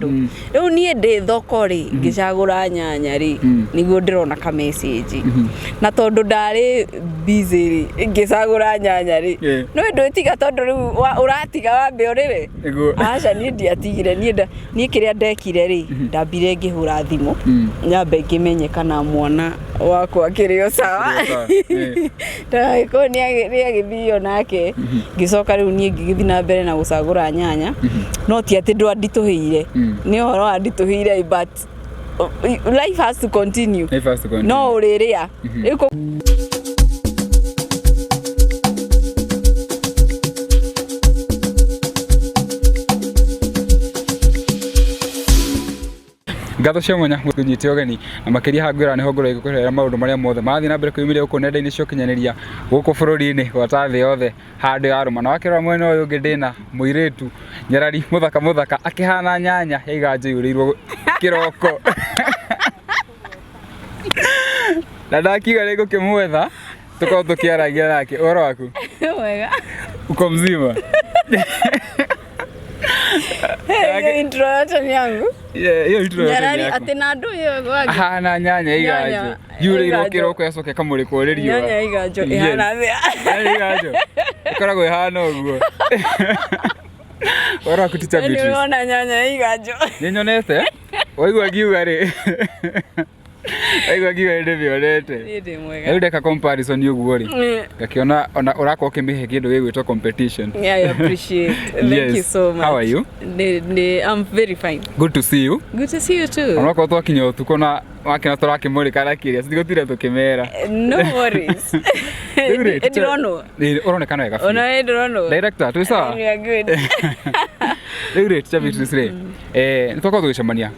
Rĩu niĩ ndĩ thoko rĩ, ngĩcagũra nyanya rĩ, nĩguo ndĩrona ka message. Na tondũ ndarĩ busy rĩ, ngĩcagũra nyanya rĩ, nĩ ndwĩtiga tondũ rĩu ũratiga wambe ũrĩre. Nĩguo. Aca niĩ ndiatigire, niĩ nda niĩ kĩrĩa ndekire rĩ, ndambire ngĩhũra thimũ, nyambe ngĩmenye kana mwana wakwa akĩrĩ o sawa. Akĩrĩ o sawa, Ndagagĩkorwo nĩ agĩthio nake, ngĩcoka rĩu niĩ ngĩgĩthiĩ na mbere na gũcagũra nyanya, no ti atĩ ndwanditũhĩire, nĩ ũhoro wanditũhĩire but life has to continue. Life has to continue. No ũrĩrĩa. Rĩu Ngatho cia mwanya gũnyite ũgeni na makĩria haha ngwĩra nĩho ngoragwo ngĩkũrehera maũndũ marĩa mothe marathiĩ na mbere kwĩyumĩria gũkũ nenda-inĩ cia ũkinyanĩria gũkũ bũrũri-inĩ gwata thĩ yothe handũ yarũma. Na wakĩrora mwena ũyũ ũngĩ ndĩna mũirĩtu nyarari mũthaka mũthaka akĩhana nyanya ya iganjo yurĩirwo kĩroko. Na ndakiuga nĩ ngũkĩmwetha tũkorwo tũkĩaragia nake. Ũhoro waku? Wega. Uko mzima? Hiyo introduction yangu. Yeah, hiyo intro yote ni Nyarari yako. atĩ na andũ ĩyo gwake. Ahana nyanya iganjo. Nyanya Yurĩirwo iganjo. kĩroko yacoka ĩkamũrĩkwo nĩ riũa. Nyanya iganjo Yes. ĩhana atĩa? Nyanya iganjo. Ĩkoragwo ĩhana ũguo. Ũhoro waku Teacher Nĩ Beatrice? ũrona nyanya iganjo. Nĩnyonete. Waigua ngiuga rĩ. Waigua ngiuga nĩ ndĩmĩonete. Niĩ ndĩ mwega. Rĩu ndeka comparison ũguo rĩ. Ngakĩona ona ũrakorwo ũkĩmĩhe kĩndũ gĩgwĩtwo competition. Yeah, I appreciate. Thank Yes. you so much. How are you? I'm very fine. Good to see you. Good to see you too. Onokorwo twakinya ũtukũ na wakĩona tũrakĩmũrĩka na kĩrĩa citigũtinda tũkĩmera. No worries. Rĩu rĩ, Ndĩronwo. Ĩ, ũronekana wega biũ. Ona we ndĩronwo. Director, twĩ sawa? We are good. Rĩu rĩ, Teacher Beatrice rĩ, nĩ twakorwo tũgĩcemania.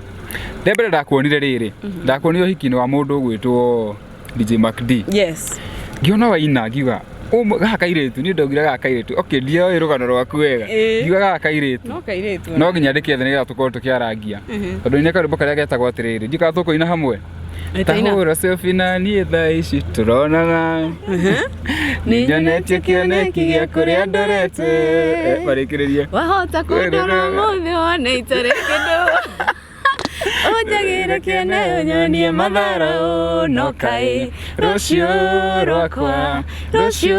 Rĩa mbere ndakuonire rĩrĩ, ndakuonire ũhiki-inĩ wa mũndũ ũgwĩtwo DJ Mac D. Yes. Ngĩona waina ngiuga gaka kairĩtu, niĩ ndaugire gaka kairĩtu. Okay, ndioĩ rũgano rwaku wega. Ngiuga gaka kairĩtu. No kairĩtu. No nginya ndĩkĩethe nĩgetha tũkorwo tũkĩarangia. Tondũ ine karwĩmbo karĩa getagwo atĩrĩrĩ, ndiũĩ kana tũkũina hamwe. Nĩtwaina. Tahũra selfie na niĩ thaa ici tũronana. Nĩnyonetie kĩoneki gĩa kũrĩa ndorete. Marĩkĩrĩrie. Wahota kũndora ũmũthĩ wone itarĩ kĩndũ. Ũnjagĩre kĩene ũnyonie matharũ no kaĩ rũciũ rwakwa, rũciũ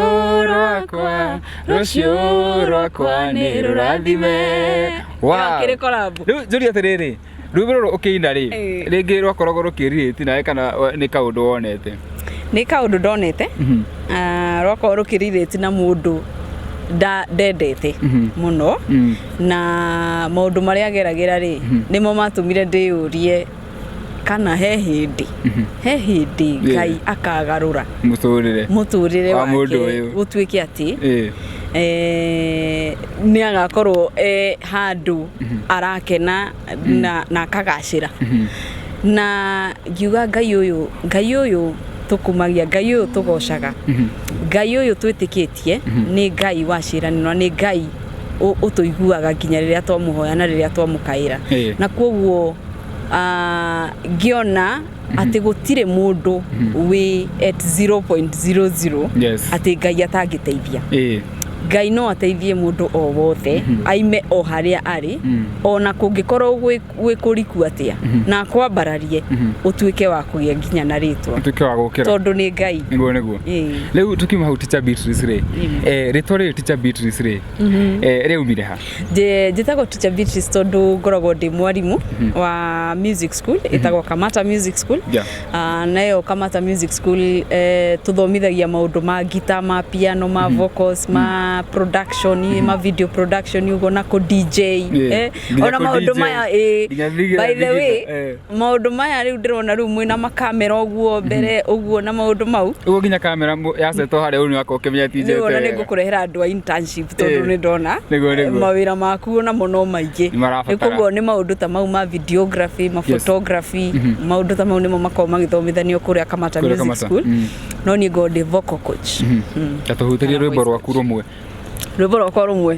rwakwa, rũciũ rwakwa nĩ rũrathime. Wow. Yakĩrĩ collab. Rĩu njũrie atĩrĩrĩ, rwĩmbo rũrũ ũkĩina rĩ, rĩngĩ rwakoragwo rũkĩrĩti nawe kana nĩ kaũndũ wonete? Nĩ kaũndũ ndonete. Ah, rwakorwo rũkĩrĩrĩti na mũndũ ndendete mũno na maũndũ marĩa ageragĩra rĩ nĩmo matũmire ndĩyũrie kana he hĩndĩ he hĩndĩ Ngai akagarũra Mũtũrĩre. mũtũrĩre Wa mũndũ wake ũyũ. gũtuĩke atĩ nĩ agakorwo e handũ arakena na akagacĩra. Na ngiuga Ngai ũyũ, Ngai ũyũ tũkumagia, Ngai ũyũ tũgocaga, Ngai ũyũ twĩtĩkĩtie nĩ Ngai wa ciĩranĩro na nĩ Ngai ũtũiguaga nginya rĩrĩa twamũhoya na rĩrĩa twamũkaĩra. Na koguo ngĩona atĩ gũtirĩ mũndũ wĩ at 0.00 atĩ Ngai atangĩteithia. Ngai no ateithie mũndũ o wothe aime o harĩa arĩ ona kũngĩkorwo gwĩ kũriku atĩa na akwambararie ũtuĩke wa kũgĩa nginya na rĩtwa. Ũtuĩke wa gũkĩra. Tondũ nĩ Ngai. Nĩguo nĩguo. Rĩu tukiuma hau Teacher Beatrice rĩ, rĩtwa rĩrĩ Teacher Beatrice rĩ, rĩaumire ha? Njĩtagwo Teacher Beatrice tondũ ngoragwo ndĩ mwarimũ wa music school ĩtagwo Kamata Music School. Nayo Kamata Music School tũthomithagia maũndũ ma guitar, ma piano, ma vocals, ma production, ma video production ũguo na kũ DJ. Nginya Ona kũ maũndũ DJ. maya, Nginya thigina, by the way, thigina, maũndũ maya rĩu ndĩrona rĩu mwĩna makamera ũguo mbere ũguo na maũndũ mau. Ũguo nginya kamera yasetwo harĩa ũrĩ wakorwo ũkĩmenya ti Rĩu ona njete nĩ wega. ngũkũrehera andũ a internship tondũ nĩ ndona Nĩguo, nĩguo. mawĩra maku onamo no maingĩ. Nĩ marabatara. Koguo nĩ maũndũ ta mau ma videography, ma photography, maũndũ ta mau nĩmo makoragwo magĩthomithanio kũrĩa Kamata Kũrĩa Music Kamata, School. No niĩ ngoragwo ndĩ vocal coach. Ta tũhutĩrie Kana rwĩmbo voice rwaku rũmwe. Rwĩmbo rwakwa rũmwe.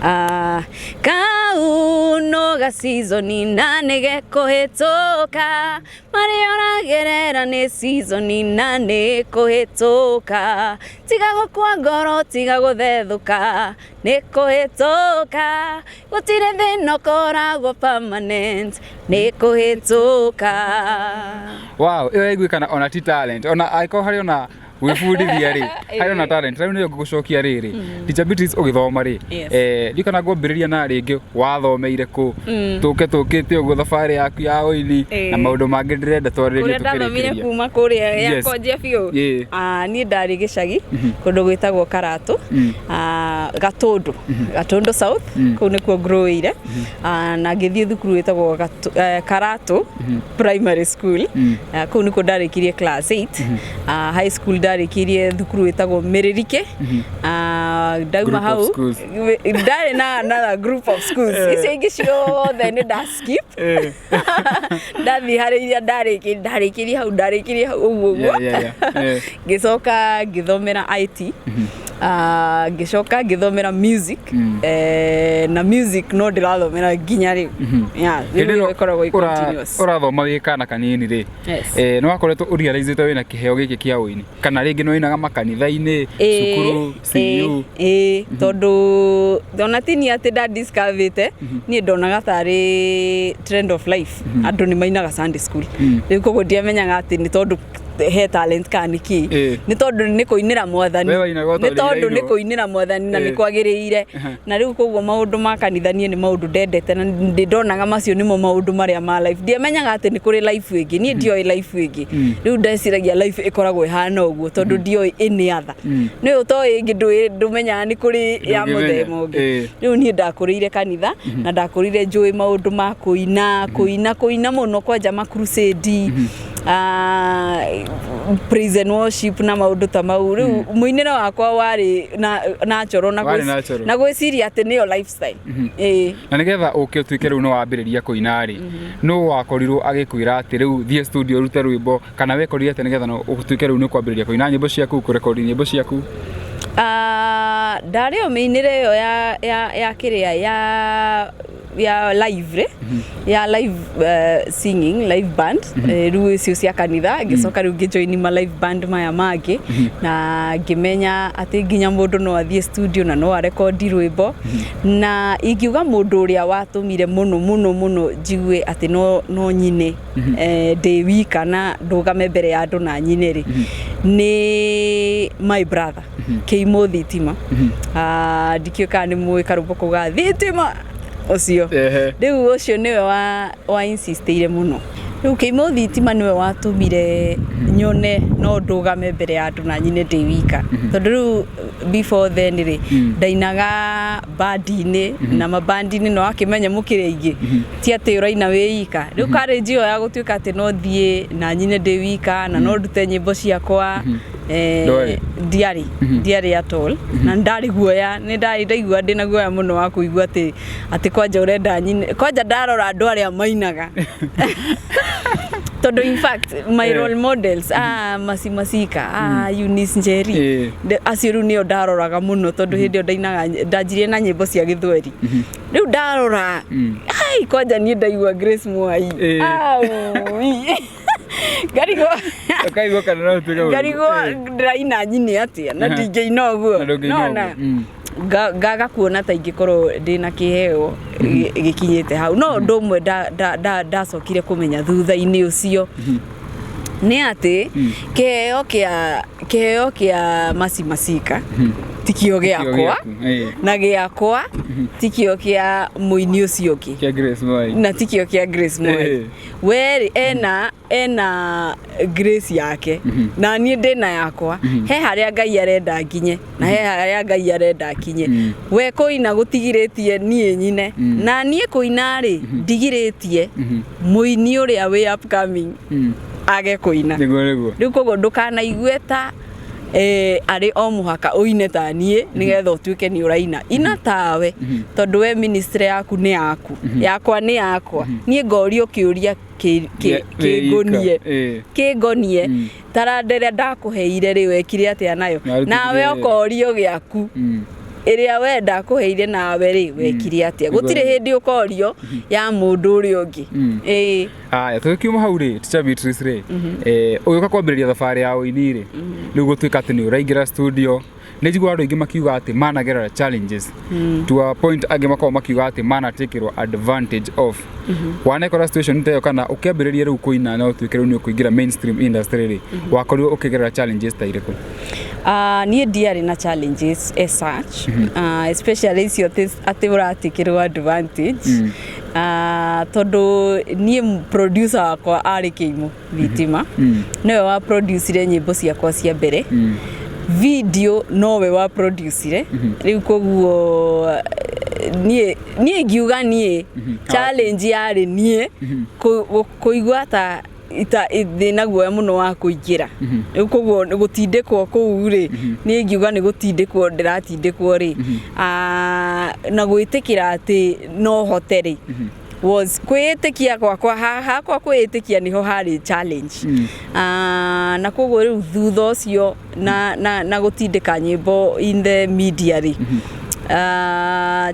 Ah, kau no ga season na nĩ gekũhĩtũka, marĩa ũragerera nĩ season na nĩ kũhĩtũka, tiga gũkua ngoro, tiga gũthethũka, nĩ kũhĩtũka, gũtirĩ thĩna ũkoragwo permanent, nĩ kũhĩtũka. Wow, ĩyo yaiguĩkana ona ti talent, ona angĩkorwo harĩ ona gwĩbundithia rĩ, harĩ ona talent. Rĩu nĩyo ngũgũcokia rĩrĩ, Teacher Beatrice, ũgĩthoma rĩ, ndikana ngwambĩrĩria na rĩngĩ wathomeire kũ, tũke tũkĩte ũguo thabarĩ yaku ya ũini na maũndũ mangĩ ndĩrenda twarĩrĩrie. Kũrĩa ndathomire? Tũkĩrĩkĩrĩria. Kuma kũrĩa ya kwanjia biũ? Ah, niĩ ndarĩ gĩcagi kũndũ gwĩtagwo Karatũ, ah, Gatũndũ, Gatũndũ South, kũu nĩkuo ngũrũĩire. Ah, na ngĩthiĩ thukuru ĩtagwo Karatũ Primary School. Ah, kũu nĩkuo ndarĩkirie class 8. Ah, high school ndarĩkirie thukuru ĩtagwo Mĩrĩrike. Ah, ndauma Group of hau schools. Ndarĩ na another group of schools, icio ingĩ ciothe nĩ nda skip, ndathiĩ harĩ iria ndarĩkirie, ndarĩkirie hau, ndarĩkirie hau ũguo ũguo. Ngĩcoka ngĩthomera IT. Ah, ngĩcoka ngĩthomera music. Na music no ndĩrathomera nginya rĩu. Yeah, Hĩndĩ rĩu ĩno ĩkoragwo ĩ continuous. Ũrathoma wĩ kana kanini rĩ, Yes. Nĩ wakoretwo ũrealizĩte wĩna kĩheo gĩkĩ kĩa ũini, kana rĩngĩ nĩ wainaga makanitha-inĩ, cukuru, CU? Ĩĩ, tondũ ona ti niĩ atĩ nda discoverĩte, niĩ ndonaga tarĩ trend of life, andũ nĩ mainaga Sunday school. Rĩu koguo ndiamenyaga atĩ nĩ tondũ he talent kana nĩ kĩ. Nĩ tondũ nĩ kũinĩra Mwathani. We wainaga o Nĩ tondũ tondũ nĩ irainwo. kũinĩra Mwathani na nĩ kwagĩrĩire. Na rĩu koguo maũndũ ma kanitha niĩ nĩ maũndũ ndendete na ndĩ ndonaga macio nĩmo maũndũ marĩa ma life. Ndiamenyaga atĩ nĩ kũrĩ life ĩngĩ, niĩ ndioĩ life ĩngĩ. Rĩu ndeciragia life ĩkoragwo ĩhana ũguo tondũ ndioĩ any other. Nĩ ũtoĩ ĩngĩ, ndũmenyaga nĩ kũrĩ ya Ndũngĩmenya. mũthemba ũngĩ. Rĩu niĩ ndakũrĩire kanitha na ndakũrire njũĩ maũndũ ma kũina, kũina, kũina mũno, kwanja ma crusade, ah, praise and worship na maũndũ ta mau. Rĩu mũinĩre wakwa warĩ na natural na Warĩ natural. Na gwĩciria atĩ nĩyo lifestyle. Ĩĩ. Na nĩgetha ũke ũtuĩke rĩu nĩ wambĩrĩria kũina rĩ, nũ wakorirwo agĩkwĩra atĩ rĩu thiĩ studio ũrute rwĩmbo, kana wekorire atĩ nĩgetha no ũtuĩke rĩu nĩ ũkwambĩrĩria kũina nyĩmbo ciaku, kũrekondi nyĩmbo ciaku? Ah, ndarĩ o mĩinĩre ĩyo ya kĩrĩa ya live rĩ, ya live singing, live band. Rĩu icio cia kanitha, ngĩcoka rĩu ngĩjoin ma live band maya mangĩ na ngĩmenya atĩ nginya mũndũ no athiĩ studio na no arekondi rwĩmbo. Na ingiuga mũndũ ũrĩa watũmire mũno mũno mũno njigue atĩ no nyine ndĩ wika na ndũgame mbere ya andũ na nyine rĩ, nĩ my brother Kĩimũ Thitima. Ah, ndikĩũĩ kana nĩ mũĩ karũmbo kau ga thitima ũcio. Rĩu ũcio nĩwe wa insistĩire mũno. Rĩu Kĩimũ Thitima nĩwe watũmire nyone no ndũgame mbere ya andũ na nyine ndĩ wika, tondũ rĩu before then rĩ, ndainaga bandi-inĩ, na mabandi-inĩ no akĩmenya mũkĩrĩ aingĩ, ti atĩ ũraina wĩ ika. Rĩu courage ĩyo ya gũtuĩka atĩ no thiĩ na nyine ndĩ wika na no ndute nyĩmbo ciakwa, Ndwarĩ? Ndiarĩ, ndiarĩ at all, na ndarĩ guoya, nĩ ndarĩ ndaigua ndĩna guoya mũno wa kũigua atĩ kwanja ũrenda nyine, kwanja ndarora andũ arĩa mainaga, tondũ in fact my role models, ah, Masi Masika, ah, Eunice Njeri, acio rĩu nĩo ndaroraga mũno, tondũ hĩndĩ ĩyo ndainaga, ndanjirie na nyĩmbo cia gĩthweri. Rĩu ndarora, ai, kwanja niĩ ndaigua Grace Mwai, Aui. Ngarigwo Ũkaigua kana no ũtuĩke mũndũ. Ngarigwo ndĩraina nyine atĩa na ndingĩina ũguo. Na ndũngĩina Nona? ũguo. Ngaga kuona ta ingĩkorwo ndĩna kĩheo gĩkinyĩte hau. No ũndũ ũmwe ndacokire kũmenya thutha-inĩ ũcio nĩ atĩ kĩheo kĩa Masi Masika tikio Tikio gĩakwa gĩaku, na gĩakwa tikio kĩa mũini ũcio ũngĩ Kĩa Grace Mwai. Na tikio kĩa Grace Mwai. Werĩ ena grace yake na niĩ ndĩna yakwa. He harĩa Ngai arenda nginye na he harĩa Ngai arenda nginye. We kũina gũtigirĩtie niĩ nyine, na niĩ kũina rĩ, ndigirĩtie mũini ũrĩa wĩ upcoming age kũina. Nĩguo. Rĩu koguo ndũkanaigue ta arĩ o mũhaka ũine ta niĩ nĩgetha ũtuĩke nĩ ũraina. Ina tawe, tondũ we ministry yaku nĩ yaku, yakwa nĩ yakwa. Niĩ ngorio kĩũria kĩngonie kĩngonie taranda ĩrĩa ndakũheire rĩ, wekire atĩa nayo? Warutithie Nawe wĩra. ũkorio gĩaku. Ĩrĩa we ndakũheire nawe rĩ, wekire atĩa? Gũtirĩ hĩndĩ ũkorio ya mũndũ ũrĩa ũngĩ. Ĩĩ. Aya, tũgĩkiuma hau rĩ, Teacher Beatrice rĩ, ũgĩũka kwambĩrĩria thabarĩ ya ũini rĩ, rĩu gũtuĩka atĩ nĩ ũraingĩra studio, nĩ njiguaga andũ aingĩ makiuga atĩ managerera challenges to a point, angĩ makoragwo makiuga atĩ manatakĩrwo advantage of. Wanekora situation ta ĩyo, kana ũkĩambĩrĩria rĩu kũina na ũtuĩke rĩu nĩ ũkũingĩra mainstream industry rĩ, wakorirwo ũkĩgerera challenges ta irĩkũ? Niĩ ndiarĩ na challenges as such, especially icio atĩ ũratikĩrwo advantage, tondũ niĩ producer wakwa arĩ Kĩimũ Thitima, nĩwe wa producire nyĩmbo ciakwa cia mbere, video nowe wa producire. Rĩu koguo niĩ ngiuga niĩ challenge yarĩ niĩ kũigua ta ita ndĩna guoya mũno wa kũingĩra. Rĩu koguo gũtindĩkwo kũu rĩ, niĩ ngiuga nĩ gũtindĩkwo ndĩratindĩkwo rĩ, na gwĩtĩkĩra atĩ no hote rĩ, was kwĩĩtĩkia gwakwa, hakwa kwĩĩtĩkia nĩho harĩ challenge. Na koguo rĩu thutha ũcio na gũtindĩka nyĩmbo in the media rĩ,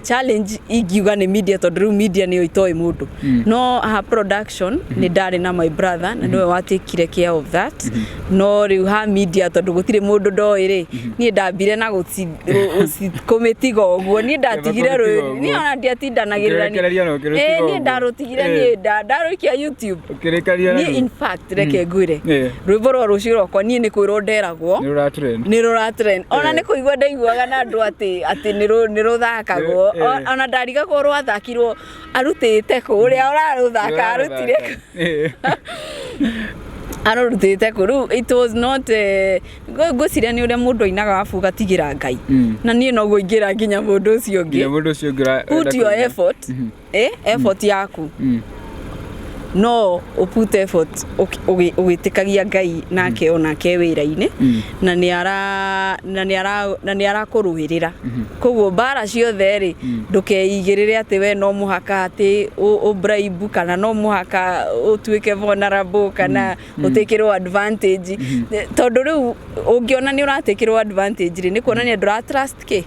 challenge ingiuga nĩ media, tondũ rĩu media nĩyo itoĩ mũndũ. No ha production nĩ ndarĩ na my brother na nĩwe watakire care of that. No rĩu ha media, tondũ gũtirĩ mũndũ ndoĩ rĩ, niĩ ndambire na kũmĩtiga ũguo. Niĩ ndatigire Kũmĩtiga rwĩ ũguo. Niĩ ona ndiatindanagĩrĩra. Ũkĩrekereria na ũkĩrũtiga Ĩĩ, niĩ ũguo. ndarũtigire. Niĩ ndarũikia YouTube. Ũkĩrĩkaria. Niĩ in fact, reke ngwĩre, rwĩmbo rwa Rũciũ Rwakwa, niĩ nĩ kwĩrwo nderagwo nĩ rũratrend. Nĩ rũra trend. Ona nĩ kũigua ndaiguaga na andũ atĩ nĩ rũthakagwo. Ona ndarigagwo rwathakirwo arutĩte kũ, ũrĩa ũrarũthaka arutire kũ, arũrutĩte kũ. Rĩu it was not ngwĩciria nĩ ũrĩa mũndũ ainaga wabu ũgatigĩra Ngai, na niĩ noguo ingĩra nginya mũndũ ũcio ũngĩ. Nginya mũndũ ũcio ũngĩ Put your effort, effort yaku, no ũput effort ũgĩtĩkagia Ngai nake onake wĩra-inĩ, na nĩ ara na nĩ ara na nĩ arakũrũĩrĩra. Koguo mbara ciothe rĩ, ndũkeigĩrĩre atĩ we no mũhaka atĩ ũ bribe, kana no mũhaka ũtuĩke vulnerable, kana ũtĩkĩrwo advantage, tondũ rĩu ũngĩona nĩ ũratĩkĩrwo advantage rĩ, nĩ kuonania ndũra trust kĩ?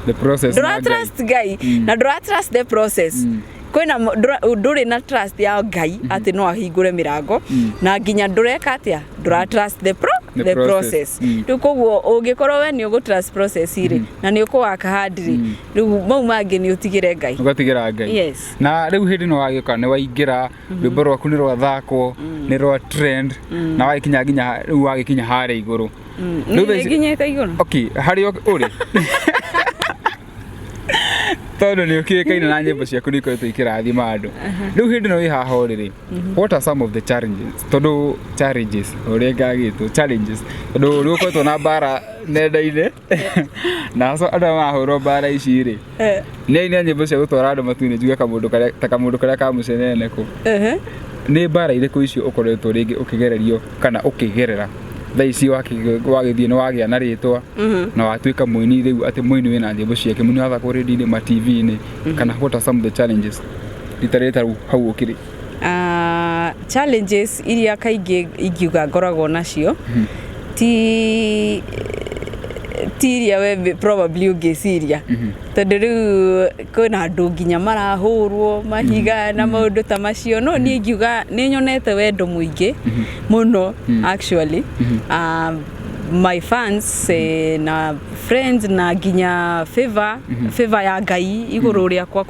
The process na Ndũra Ngai. trust Ngai na ndũra trust the process. Kwĩna ndũrĩ na trust ya Ngai atĩ no ahingũre mĩrango, na nginya ndũreka atĩa, ndũra trust The the process. process. Rĩu koguo ũngĩkorwo we nĩ ũgũ trust process rĩ, na nĩ ũkũ work hard rĩ, rĩu mau mangĩ nĩ ũtigĩre Ngai. Ũgatigĩra Ngai. Yes. Na rĩu hĩndĩ ĩno wagĩũka nĩ waingĩra, rwĩmbo rwaku nĩ rwathakwo, nĩ rwa trend, na wagĩkinya nginya rĩu wagĩkinya harĩa igũrũ. Rĩu thaa Nĩ nginyĩte igũrũ. Okay, harĩa ũrĩ, tondũ nĩ ũkĩũĩkaine na nyĩmbo ciaku nĩ ikoretwo ikĩrathima andũ, rĩu hĩndĩ ĩno wĩ haha ũrĩ rĩ, what are some of the challenges, tondũ challenges ũrĩa ngagĩtwo challenges, tondũ rĩu ũkoretwo na mbara nenda-inĩ, na so andũ arĩa marahũrwo mbara ici rĩ, nĩ aini a nyĩmbo cia gũtwara andũ matu-inĩ, njuge kamũndũ karĩa ta kamũndũ karĩa ka mũcenene kũ, nĩ mbara irĩkũ icio ũkoretwo rĩngĩ ũkĩgererio kana ũkĩgerera thaa ici wagĩthiĩ nĩ wagĩa na rĩtwa na watuĩka mũini rĩu, atĩ mũini wĩna nyĩmbo ciake, mũini wathakwo rĩndiũ-inĩ, ma TV-inĩ, kana what are some of the challenges rita rĩrĩ ta rĩu hau ũkĩrĩ? Challenges iria kaingĩ ingiuga ngoragwo nacio ti iria we probably ũngĩciria, tondũ rĩu kwĩna andũ nginya marahũrwo mahiga na maũndũ ta macio. No niĩ ingiuga nĩ nyonete wendo mũingĩ mũno actually, my fans na friends, na nginya favor ya Ngai igũrũ rĩakwa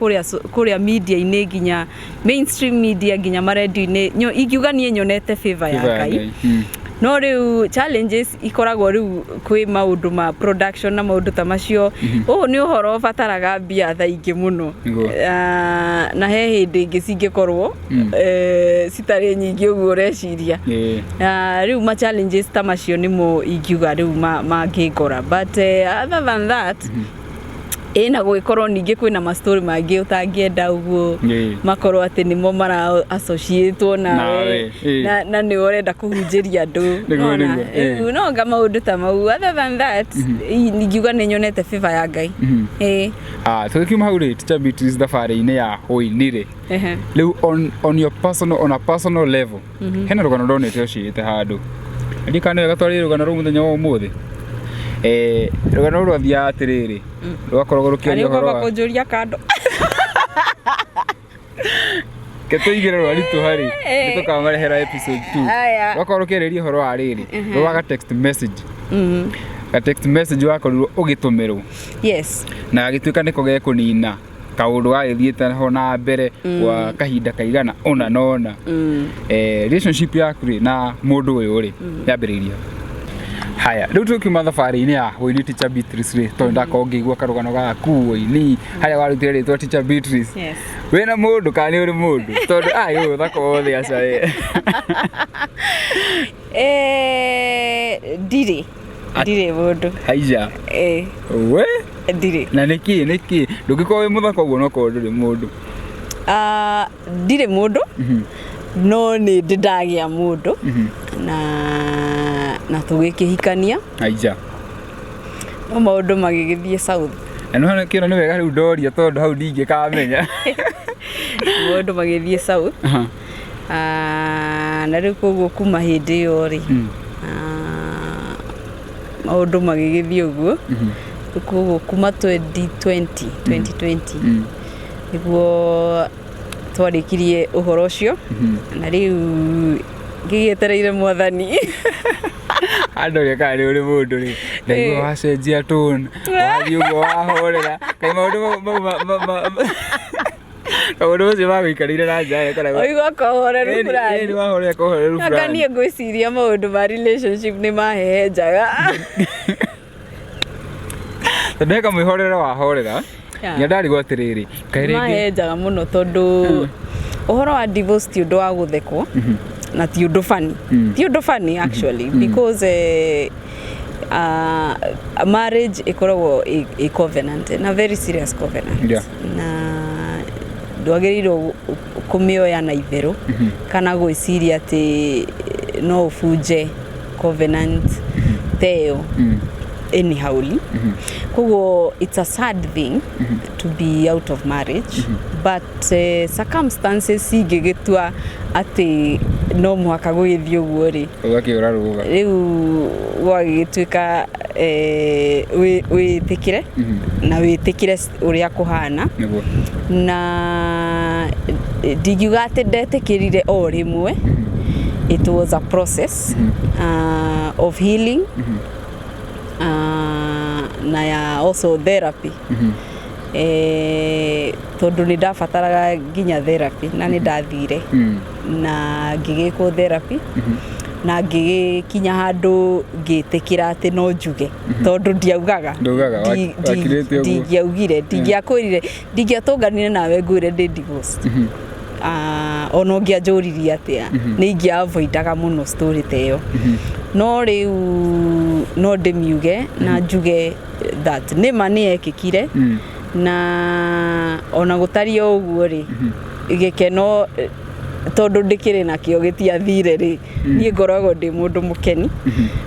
kũrĩa media-inĩ, nginya mainstream media, nginya marendio-inĩ. Ingiuga niĩ nyonete favor ya Favor ya Ngai. Ngai. No rĩu challenges ikoragwo rĩu kwĩ maũndũ ma production na maũndũ ta macio. Ũũ nĩ ũhoro ũbataraga mbia thaa ingĩ mũno. Na he hĩndĩ ĩngĩ cingĩkorwo citarĩ nyingĩ ũguo ũreciria. Rĩu ma challenges ta macio nĩmo ingiuga rĩu mangĩngora, but other than that, ĩna gũgĩkorwo ningĩ kwĩna mastori mangĩ ũtangĩenda ũguo makorwo atĩ nĩmo mara associatwo nawe, Nawe, na nĩwe ũrenda kũhunjĩria andũ. Nona? Nĩguo, ĩĩ. Rĩu no anga maũndũ ta mau. Other than that, ingiuga nĩ nyonete favor ya Ngai. Ĩĩ. Ah, tũgĩkiuma hau rĩ, Teacher Beatrice, thabarĩ-inĩ ya ũini rĩ, rĩu on your personal on a personal level, hena rũgano ndonete ũciĩte handũ, ndirikana wega twarĩ rũgano rũu mũthenya wa ũmũthĩ. Rũgano rũu rwathiaga atĩrĩrĩ, rwakoragwo rũkĩaria Arĩ ũhoro ũkwamba wa kũnjũria kando. Ke tũigĩre rwaritũ harĩ nĩ tũkamarehera episode 2. Aya. Rwakorwo rũkĩarĩria ũhoro wa rĩrĩ, rwa ga text message, ga text message wakorirwo ũgĩtũmĩrwo Yes. na gagĩtuĩka nĩko gekũnina kaũndũ gagĩthiĩte ho na mbere gwa kahinda kaigana ũna na ũna. Relationship yaku rĩ na mũndũ ũyũ rĩ yambĩrĩirie haya rĩu tũkiuma thabarĩ-inĩ ya ũini Teacher Beatrice rĩ, tondũ ndakorwo ngĩigua karũgano gaku ũini harĩa warutire rĩtwa Teacher Beatrice. Yes. Wĩna mũndũ kana nĩ ũrĩ mũndũ? Tondũ ai ũyũ thaka wothe aca we. Ndirĩ. Ndirĩ mũndũ. Haija. We. Ndirĩ. Na nĩkĩ nĩkĩ ndũngĩkorwo wĩ mũthaka ũguo no korwo ndũrĩ mũndũ? Ah, ndirĩ mũndũ, no nĩ ndĩ ndagĩa mũndũ na tũgĩkĩhikania. Haija. No maũndũ magĩgĩthiĩ south. Na nĩ kĩona nĩ wega rĩu ndoria, tondũ hau ndingĩkamenya. Maũndũ magĩthiĩ south. Ah, na rĩu koguo kuma hĩndĩ ĩyo rĩ, ah, maũndũ magĩgĩthiĩ ũguo. Koguo kuma 2020 2020 nĩguo twarĩkirie ũhoro ũcio, na rĩu ngĩgĩetereire Mwathani. Andoria kana nĩ ũrĩ mũndũ rĩ, ndaigua wacenjia tone, wathiĩ ũguo wahorera, kaĩ maũndũ mau maũndũ macio magũikarĩire na njĩra kana Ũigua kahoreru fulani. Nĩ wahorera kahoreru Anga fulani. niĩ ngwĩciria maũndũ ma relationship nĩ mahehenjaga. Tondũ he kamwĩhorere wahorera. Yeah. Nginya ndarigwo atĩrĩrĩ, kaĩ rĩngĩ Mahehenjaga mũno, tondũ ũhoro wa divorce ti ũndũ wa gũthekwo na ti ũndũ funny. Ti ũndũ funny actually, because marriage ĩkoragwo ĩ covenant, na very serious covenant. Na ndwagĩrĩirwo kũmĩoya na itherũ kana gwĩciria atĩ no ũbunje covenant ta ĩyo anyhowly. Koguo it's a sad thing to be out of marriage, but circumstances cingĩgĩtua atĩ no mũhaka gũgĩthiĩ ũguo rĩ, Ũgakĩũra rũga. Rĩu gwagĩgĩtuĩka wĩtĩkĩre na wĩtĩkĩre ũrĩa kũhana. Na ndingiuga atĩ ndetĩkĩrire o rĩmwe. It was a process of healing na ya also therapy, tondũ nĩ ndabataraga nginya therapy, na nĩ ndathire na ngĩgĩkwo therapy na ngĩgĩkinya handũ ngĩtĩkĩra atĩ no njuge, tondũ ndiaugaga. Ndaugaga, wakirĩte ũguo. Ndingiaugire, ndingiakwĩrire, ndingiatũnganire nawe ngwĩre ndĩ divorced. Ah, ona ũngĩanjũririe atĩa, nĩ ingĩavoidaga mũno story ta ĩyo. No rĩu no ndĩmiuge na njuge that nĩma nĩ yekĩkire, na ona gũtariĩ o ũguo rĩ, gĩkeno tondũ ndĩkĩrĩ nakĩo gĩtiathire rĩ, niĩ ngoragwo ndĩ mũndũ mũkeni,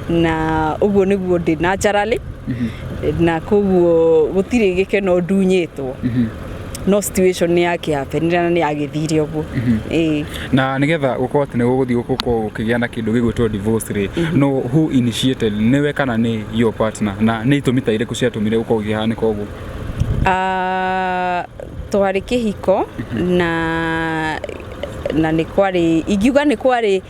na ũguo nĩguo ndĩ naturally, na koguo gũtirĩ gĩkeno ndunyĩtwo, no situation nĩ yakĩhapenire na nĩ yagĩthire ũguo, ĩĩ. Na nigetha gũkorwo atĩ nĩ gũgũthiĩ gũkorwo gũkĩgĩa na kĩndũ gĩgwĩtwo divorce rĩ, no who initiated, nĩwe kana nĩ your partner, na nĩ itũmi ta irĩkũ ciatũmire gũkorwo gũkĩhanĩka ũguo? Ah, twarĩ kĩhiko na nĩ kwarĩ, ingiuga nĩ kwarĩ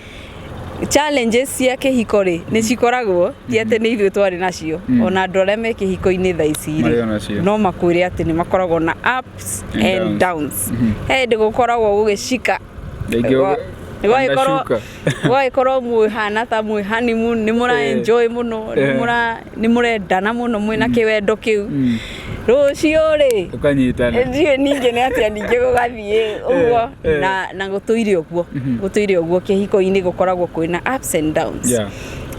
challenges cia kĩhiko rĩ, nĩ cikoragwo, ti atĩ nĩ ithuĩ twarĩ nacio, ona andũ arĩa me kĩhiko-inĩ thaa ici Marĩ rĩ, onacio. No makwĩre atĩ nĩ makoragwo na ups And and downs. He hĩndĩ gũkoragwo gũgĩcika. Rĩngĩ Gwagĩkorwo ndashuka. Gwagĩkorwo mwĩhana ta mwĩ honeymoon, nĩ mũra enjoy mũno, nĩ mũra nĩ mũrendana mũno, mwĩna kĩwendo kĩu. Rũciũ rĩ, Ũkanyitana. Ndiũĩ ningĩ nĩ atĩa ningĩ gũgathiĩ ũguo. Na gũtũire ũguo, gũtũire ũguo kĩhiko-inĩ gũkoragwo kwĩna ups and downs.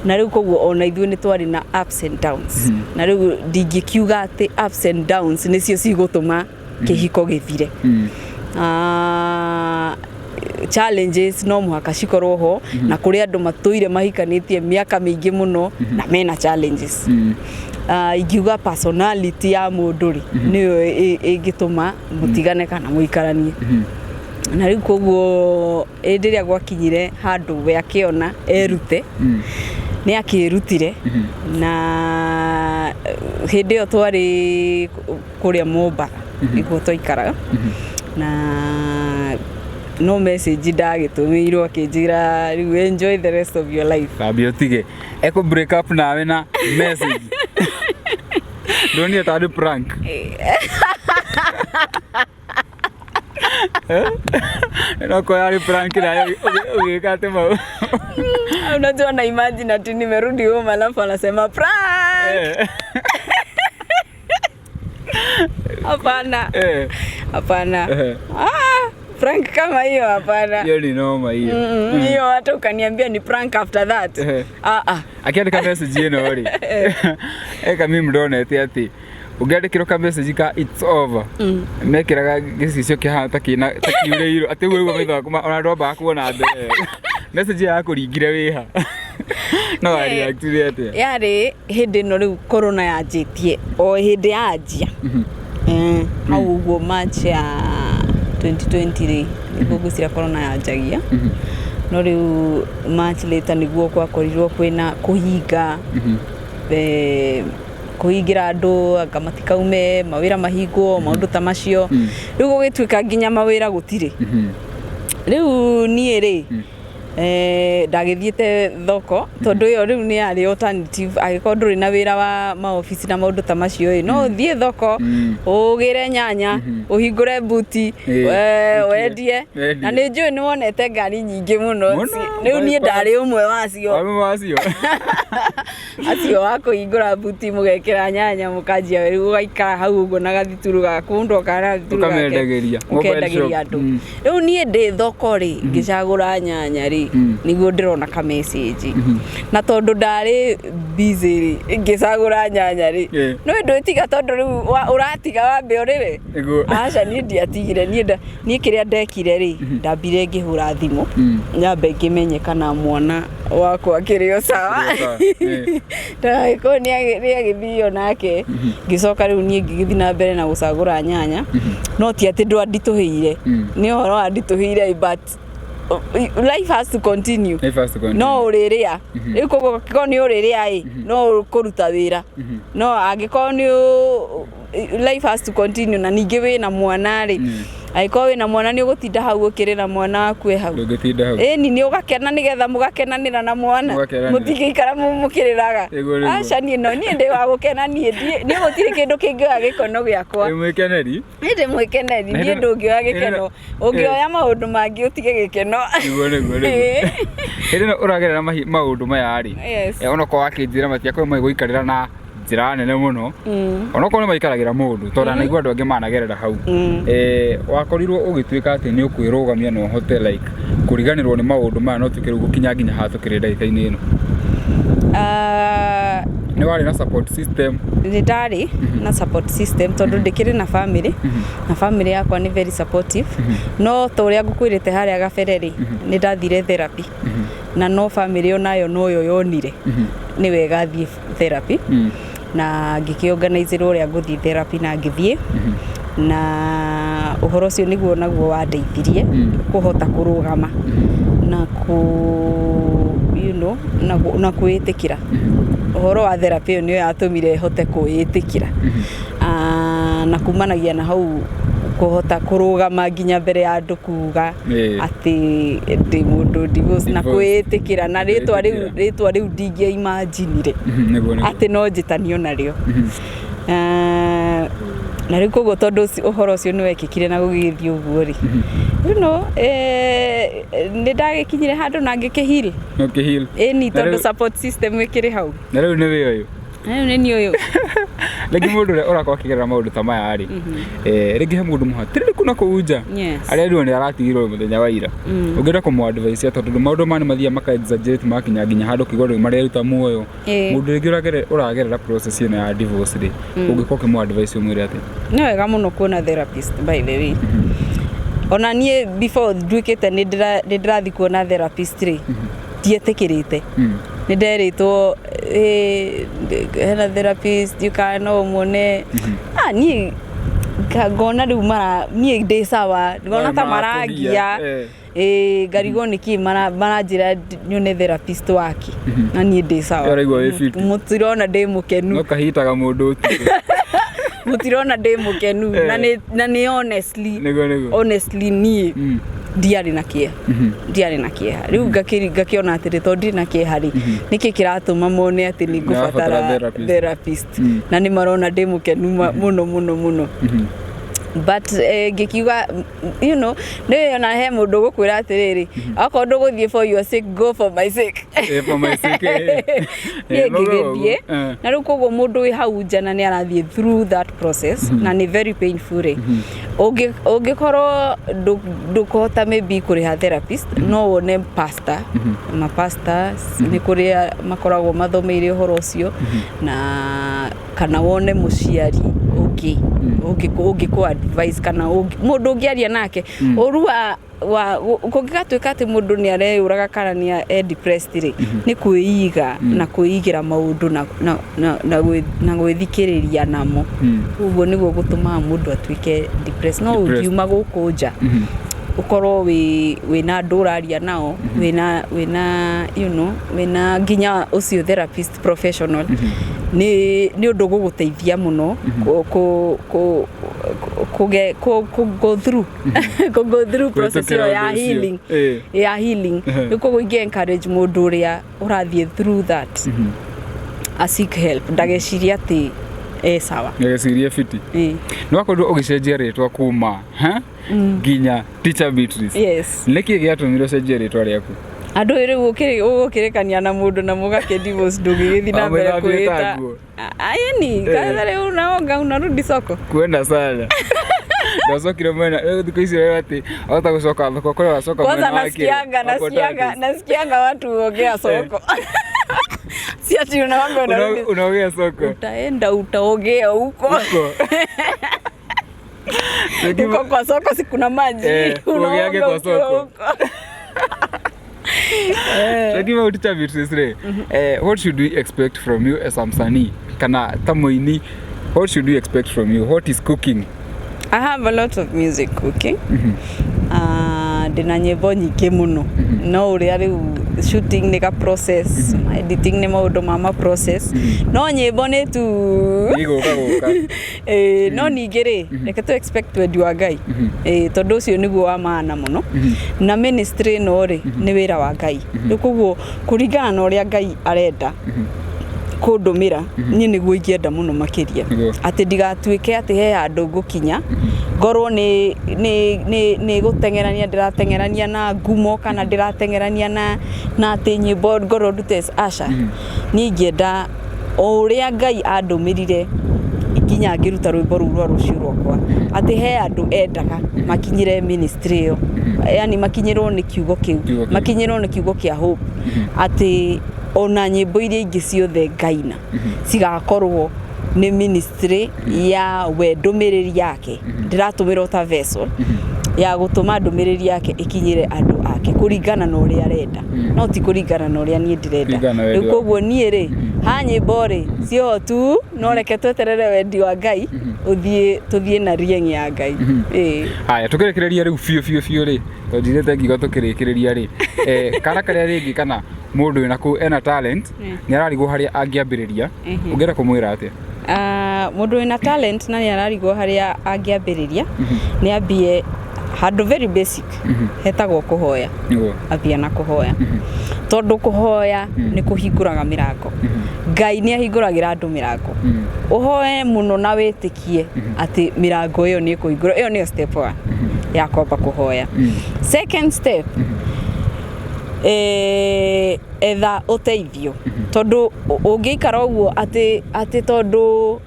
Na rĩu koguo ona ithuĩ nĩ twarĩ na ups and downs, na rĩu ndingĩkiuga atĩ ups and downs nĩcio cigũtũma kĩhiko gĩthire. Ah, challenges no mũhaka cikorwo ho, na kũrĩ andũ matũire mahikanĩtie mĩaka mĩingĩ mũno na mena challenges. Ingiuga personality ya mũndũ rĩ, nĩyo ĩngĩtũma mũtigane kana mũikaranie. Na rĩu koguo hĩndĩ ĩrĩa gwakinyire handũ we akĩona erute. Nĩ akĩrutire na hĩndĩ ĩyo twarĩ kũrĩa Mombatha nĩkuo twaikaraga, na no message ndagĩtũmĩirwo akĩnjĩra, "Rĩu enjoy the rest of your life." Thambia ũtige ekũ break up nawe na message, ndonire tarĩ prank. No ko yarĩ prank nayo ũgĩka atĩ mau? Unajua na imagine ati nimerudi home alafu anasema prank. Hapana. Hapana. Ah, prank kama hiyo hapana. Hiyo ni noma hiyo. Hiyo hata ukaniambia ni prank after that. Ah ah. Akĩandĩka message ĩno rĩ, eka mimi ndonete atĩ ũngĩandĩkĩrwo ka message ka "it's over", mekĩraga gĩcicio kĩhana ta kĩna ta kiurĩirwo atĩ ũguo nĩguo maitho maku ona ndwambaga kuona mbere. Message yakũringire wĩha no wareactire atĩa? Yarĩ hĩndĩ ĩno rĩu corona yanjĩtie, o hĩndĩ yanjia. Hau ũguo March ya 2020 rĩ, nĩguo ngwĩciria corona yanjagia, no rĩu March later nĩguo gwakorirwo kwĩna kũhinga, kũhingĩra andũ anga matikaume, mawĩra mahingwo, maũndũ ta macio. Rĩu gũgĩtuĩka nginya mawĩra gũtirĩ. Rĩu niĩ rĩ, ndagĩthiĩte thoko tondũ ĩyo rĩu nĩ yarĩ alternative. Angĩkorwo ndũrĩ na wĩra wa maobici na maũndũ ta macio ĩ, no ũthiĩ thoko, ũgĩre nyanya, ũhingũre buti, Wendie. wendie. Wendie. Na nĩ njũĩ nĩ wonete ngari nyingĩ mũno. Mũno, Rĩu niĩ bypass. ndarĩ ũmwe wacio. Wamwe wacio. Acio wa kũhingũra buti, mũgekĩra nyanya, mũkanjia rĩu ũgaikara hau ũguo na gathituru gaku, mũndũ okaga na gathituru gake. Ũkamendagĩria. Mobile Ũkendagĩria shop. andũ. Rĩu niĩ ndĩ thoko rĩ, ngĩcagũra nyanya rĩ, nĩguo ndĩrona ka message, na tondũ ndarĩ busy rĩ, ngĩcagũra nyanya rĩ, no ndwĩtiga tondũ rĩu ũratiga wambe ũrĩre. Nĩguo. Aca, niĩ ndiatigire. Niĩ kĩrĩa ndekire rĩ, ndambire ngĩhũra thimũ, nyambe ngĩmenye kana mwana wakwa akĩrĩ o sawa. Akĩrĩ o sawa, Ndagagĩkorwo nĩ agĩthio nake. Ngĩcoka rĩu niĩ ngĩgĩthiĩ na mbere na gũcagũra nyanya, no ti atĩ ndwanditũhĩire. Nĩ ũhoro wanditũhĩire, but life has to continue. Life has to continue. No ũrĩrĩa rĩu, koguo angĩkorwo nĩ ũrĩrĩa ĩ, no ũkũruta wĩra, no angĩkorwo nĩ life has to continue. Na ningĩ wĩna mwana rĩ, angĩkorwo wĩna mwana, nĩ ũgũtinda hau ũkĩrĩra mwana waku e hau? Ndũngĩtinda hau. Ĩni, nĩ ũgakena nĩgetha mũgakenanĩra na mwana. Mũgakenanĩra. Mũtingĩikara mũkĩrĩraga. Nĩguo, nĩguo. Aca, niĩ no niĩ ndĩ wa gũkena. Niĩ niĩ gũtirĩ kĩndũ kĩngĩoya gĩkono gĩakwa. Wĩ mwĩkeneri. Niĩ ndĩ mwĩkeneri. Na Niĩ hĩndĩ- ndũngĩoya hĩndĩ gĩkeno, ĩno- ũngĩoya maũndũ mangĩ ũtige gĩkeno. Nĩguo. Hĩndĩ ĩno ũragerera maũndũ maya rĩ, onokorwo wakĩnjĩra matiakorwo magĩgũikarĩra na njĩra nene mũno, onokorwo nĩ maikaragĩra mũndũ tondũ naigua andũ angĩ managerera hau, wakorirwo ũgĩtuĩka atĩ nĩ ũkwĩrũgamia na ũhote like kũriganĩrwo nĩ maũndũ maya, no tuĩke rĩu gũkinya nginya haha tũkĩrĩ ndagĩka-inĩ ĩno? Ah, Nĩ warĩ na support system? Nĩ ndarĩ na support system tondũ ndĩkĩrĩ na family, na family yakwa nĩ very supportive. No ta ũrĩa ngũkwĩrĩte harĩa gabere rĩ, nĩ ndathire therapy, na no family onayo noyo yonire nĩ wega thiĩ therapy, na ngĩkĩorganizĩrwo ũrĩa ngũthiĩ therapy, na ngĩthiĩ, na ũhoro ũcio nĩguo naguo wandeithirie kũhota kũrũgama na kũ you know, na, na kwĩĩtĩkĩra. Ũhoro wa therapy ĩyo nĩyo yatũmire hote kwĩĩtĩkĩra. Ah, na kumanagia na hau kũhota kũrũgama nginya mbere ya andũ kuga atĩ ndĩ mũndũ divorce na Divorce. kwĩĩtĩkĩra na rĩtwa rĩu. Kwĩĩtĩkĩra. Rĩtwa rĩu ndingĩaimaginire Nĩguo nĩguo. atĩ no njĩtanio narĩo. Ah, na rĩu koguo tondũ ũhoro ũcio nĩ wekĩkire na gũgĩthiĩ ũguo rĩ, nĩ ndagĩkinyire handũ na ngĩkĩheal. Ũkĩheal. Ĩni, Na tondũ support system ĩkĩrĩ hau. Na rĩu nĩ wĩ ũyũ. Rĩu nĩ niĩ ũyũ. Rĩngĩ mũndũ ũrĩa ũrakorwo akĩgerera maũndũ ta maya rĩ, rĩngĩ he mũndũ mũhatĩrĩrĩku na kũu nja, arĩa rĩu nĩ aratigirwo mũthenya wa ira, ũngĩenda kũmũ advise, tondũ maũndũ maya nĩ mathiaga maka exaggerate makinya nginya handũ ũkaigua rĩu mareruta muoyo, mũndũ rĩngĩ ũragerera process ĩno ya divorce rĩ, ũngĩkorwo ũkĩmũ advise ũmwĩre atĩ? Nĩ wega mũno kuona therapist, by the way. Ona niĩ before nduĩkĩte nĩ ndĩrathiĩ kuona therapist rĩ, ndietĩkĩrĩte. Nĩ nderĩtwo, "Hena therapist you no ũmuone." Ah, niĩ ngona rĩu mara niĩ ndĩ sawa, ngona ta Marakũgia, marangia. Ĩĩ, ngarigwo nĩkĩ maranjĩra nyone therapist wake na niĩ ndĩ sawa. Ũraigua wĩ fit. Mũtirona ndĩ mũkenu. No kahitaga mũndũ ũtukũ. Mũtirona ndĩ mũkenu. Na nĩ honestly, Nĩguo. honestly niĩ ndiarĩ na kĩeha, ndiarĩ na kĩeha. Rĩu ngakĩona atĩrĩ, tondũ ndirĩ na kĩeha rĩ, nĩkĩ kĩratũma mone atĩ nĩ Nĩũrabatara ngũbatara therapist. therapist? Na nĩ marona ndĩ mũkenu mũno mũno mũno. But ngĩkiuga nĩ ona he mũndũ ũgũkwĩra atĩrĩrĩ, okorwo ndũgũthiĩ for your sake, go for my sake. Eh, for my sake, eh. Niĩ Eh, no ngĩgĩthiĩ. ũguo. Na rĩu koguo mũndũ wĩ hau nja na nĩ arathiĩ through that process na nĩ very painful rĩ, ũngĩkorwo ndũkũhota maybe kũrĩha therapist, no wone pastor, mapastor nĩ kũrĩa makoragwo mathomeire ũhoro ũcio, na kana wone mũciari ũngĩ ũngĩkũ advice kana mũndũ ũngĩaria nake ũru wa kũngĩgatuĩka atĩ mũndũ nĩ areyũraga kana nĩ e depressed rĩ, nĩ kwĩiga na kwĩigĩra maũndũ na gwĩthikĩrĩria namo. Ũguo nĩguo gũtũmaga mũndũ atuĩke depressed. No Depressed. ũngiuma gũkũ nja, ũkorwo wĩna andũ ũraria nao, wĩna wĩna nginya ũcio therapist professional, nĩ ũndũ gũgũteithia mũno kũ go through process Kũhĩtũkĩra ĩyo ya ũndũ ũcio. healing, ya healing. Rĩu koguo ingĩ encourage mũndũ ũrĩa ũrathiĩ through that a seek help, ndagecirie atĩ e sawa. Ngagĩciria fiti. Nĩ wakorirwo ũgĩcenjia rĩtwa kuma ha nginya Teacher Beatrice. Yes. Nĩkĩ gĩatũmire ũcenjie rĩtwa rĩaku? Andũ rĩu ũgũkĩrĩkania na mũndũ na mũgakĩ divorce, ndũngĩgĩthiĩ na mbere Wamwĩthambĩte kwĩta nguo. Ayeni kaza rĩu unaoga unarudi soko. Kwenda sana ndacokire mwena rĩu thikũ ici rĩu atĩ wahota gũcoka thoko kũrĩa wacoka Kwanza mwena wa kĩrĩa, nasikianga wa nasikianga Potatoes. Nasikianga watu huogea soko, si ati unaoga unarudi. Unaogea soko. Utaenda utaogea huko. Huko. Huko kwa soko si kuna maji? Eh, uogeage Unaoga kwa ukiwa soko. huko. Eh. Talking about Teacher Beatrice rĩ, what should we expect from you as a msanii kana ta mũini? What should we expect from you? What is cooking? I have a lot of music cooking. Ndĩna nyĩmbo nyingĩ mũno, no ũrĩa rĩu shooting nĩ ka process, editing nĩ maũndũ ma process, no nyĩmbo nĩ tu Igũka gũka. Ĩĩ, no ningĩ rĩ, reke tu expect wendi wa Ngai. Ĩĩ, tondũ ũcio nĩguo wa maana mũno, na ministry ĩno rĩ, nĩ wĩra wa Ngai. Rĩu koguo kũringana na ũrĩa Ngai arenda kũndũmĩra niĩ, nĩguo ingĩenda mũno makĩria. Atĩ ndigatuĩke atĩ he handũ ngũkinya ngorwo nĩ gũteng'erania ndĩrateng'erania na ngumo kana ndĩrateng'erania na atĩ nyĩmbo ngorwo ndute. Aca, niĩ ingĩenda o ũrĩa Ngai andũmĩrire nginya ngĩruta rwĩmbo rũu rwa Rũciũ Rwakwa, atĩ he andũ endaga makinyĩre ministry ĩyo, yani makinyĩrwo nĩ kiugo kĩu, Kiugo kĩu. Makinyĩrwo nĩ kiugo kĩa hope, atĩ ona nyĩmbo iria ingĩ ciothe ngaina cigakorwo nĩ ministry ya we, ndũmĩrĩri yake ndĩratũmĩrwo ta vessel ya gũtũma ndũmĩrĩri yake ĩkinyĩre andũ ake kũringana na ũrĩa arenda, no ti kũringana na ũrĩa niĩ ndĩrenda. Kũringana na wendi Rĩu waku. koguo niĩ rĩ, ha nyĩmbo rĩ, cioho tu, no reke tweterere wendi wa Ngai ũthiĩ, tũthiĩ na rieng ya Ngai. Ĩĩ. Haya, tũkĩrĩkĩrĩria rĩu biũ biũ biũ rĩ, tondũ njirĩte ngiuga tũkĩrĩkĩrĩria rĩ, kana karĩa rĩngĩ kana mũndũ wĩna kũu ena talent nĩ ararigwo harĩa angĩambĩrĩria, ũngĩenda kũmwĩra atĩa? Ah, mũndũ wĩna talent na nĩ ararigwo harĩa angĩambĩrĩria, nĩ ambie handũ very basic hetagwo kũhoya. Ambia na kũhoya, tondũ kũhoya nĩ kũhingũraga mĩrango. Ngai nĩ ahingũragĩra andũ mĩrango. Ũhoe mũno na wĩtĩkie atĩ mĩrango ĩyo nĩ ĩkũhingũra. Ĩyo nĩyo step one ya kwamba kũhoya. Second step, etha ũteithio, tondũ ũngĩikara ũguo atĩ tondũ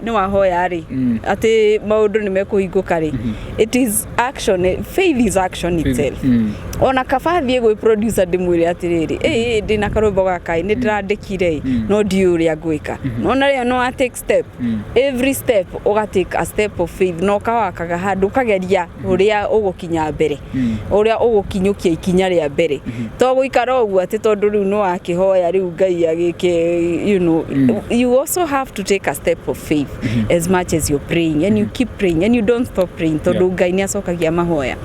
nĩ wahoya rĩ, atĩ maũndũ nĩ mekũhingũka rĩ, it is action. Faith is action itself. Ona kaba thiĩ gwĩ producer ndĩmwĩre atĩrĩrĩ, ĩ ndĩna karwĩmbo gaka ĩ, nĩ ndĩrandĩkire ĩ, no ndiũĩ ũrĩa ngwĩka. Nona rĩo no a take step, every step ũga take a step of faith na ũkawakaga handũ ũkageria ũrĩa ũgũkinya mbere, ũrĩa ũgũkinyũkia ikinya rĩa mbere, to gũikara ũguo atĩ tondũ Tondũ rĩu nĩ wakĩhoya, rĩu Ngai agĩke, you also have to take a step of faith as much as you're praying, and you keep praying and you don't stop praying, tondũ Ngai nĩ acokagia mahoya.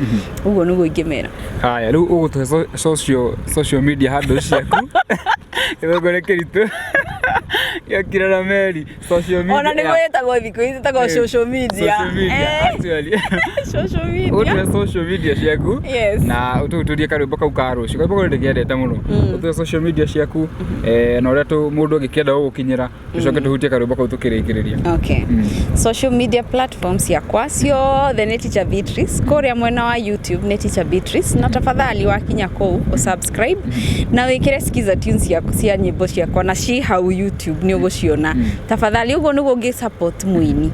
Ũguo nĩguo ingĩmera. Haya, rĩu ũgũtũhe social media handles ciaku. Gĩthũngũ nĩ kĩritũ gĩakira na meri social media. Ona nĩguo ĩtagwo thikũ ici, ĩtagwo social media. Social media. Actually. Social media. Ũtũhe social media ciaku. Na ũtũhutũrie karwĩmbo kau ka rũciũ, karwĩmbo kau ndĩkendete mũno. Ũtũhe social media ciaku na ũrĩa mũndũ angĩkĩenda gũgũkinyĩra, tũcoke tũhutie karwĩmbo kau tũkĩrĩkĩrĩria. Okay. Social media platforms ciakwa ciothe nĩ Teacher Beatrice. Kũrĩa mwena wa YouTube nĩ Teacher Beatrice, na tafadhali wakinya kũu ũsubscribe na wĩkĩre skiza tunes ciaku cia nyĩmbo ciakwa, na ci hau YouTube nĩ ũgũciona. Tafadhali, ũguo nĩguo ũngĩ support mũini.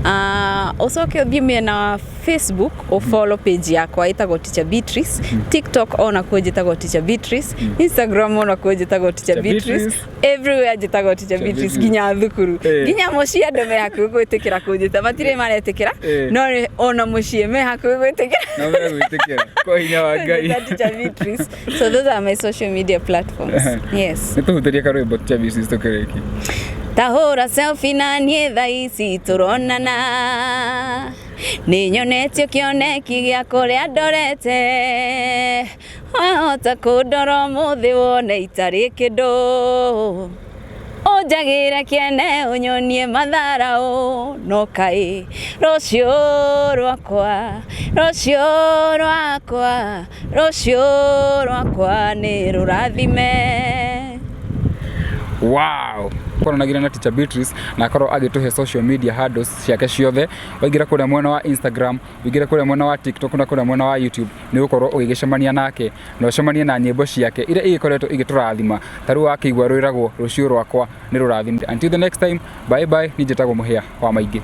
Ah, ũcoke ũthiĩ mĩena wa Facebook, ũfollow page yakwa ĩtagwo Teacher Beatrice. TikTok onakuo njĩtagwo Teacher Beatrice. Instagram onakuo njĩtagwo Teacher Teacher Beatrice. Beatrice. Everywhere njĩtagwo Teacher Teacher Beatrice. Beatrice. Nginya thukuru, nginya mũciĩ andũ me hakuhĩ gwĩtĩkĩra kũnjĩta, matirĩ maretĩkĩra, no ona mũciĩ me hakuhĩ gwĩtĩkĩra. No megwĩtĩkĩra kwa hinya wa Ngai. Njĩta Teacher Beatrice. So those are my social media platforms, yes. Nĩ tũhutĩrie karwĩmbo, Teacher Beatrice, tũkĩrĩkia. Tahũra selfie na niĩ thaa ici tũronana, nĩ nyonetio kĩoneki gĩa kũrĩa ndorete. Wahota kũndora ũmũthĩ wone itarĩ kĩndũ, ũnjagĩre kĩene, ũnyonie matharaũ, no kaĩ rũciũ rwakwa, rũciũ rwakwa, rũciũ rwakwa nĩ rũrathime. Wow, twaranagĩria na Teacher Beatrice na akorwo agĩtũhe social media handles ciake ciothe. Waingĩra kũrĩa mwena wa Instagram, ũingĩre kũrĩa mwena wa TikTok na kũrĩa mwena wa YouTube, nĩ ũgũkorwo ũgĩgĩcemania nake na ũcemanie na nyĩmbo ciake iria igĩkoretwo igĩtũrathima. Ta rĩu wakĩigua rwĩragwo "Rũciũ Rwakwa Nĩ Rũrathime". Until the next time, bye bye. Niĩ njĩtagwo Mũhĩa wa Maingĩ.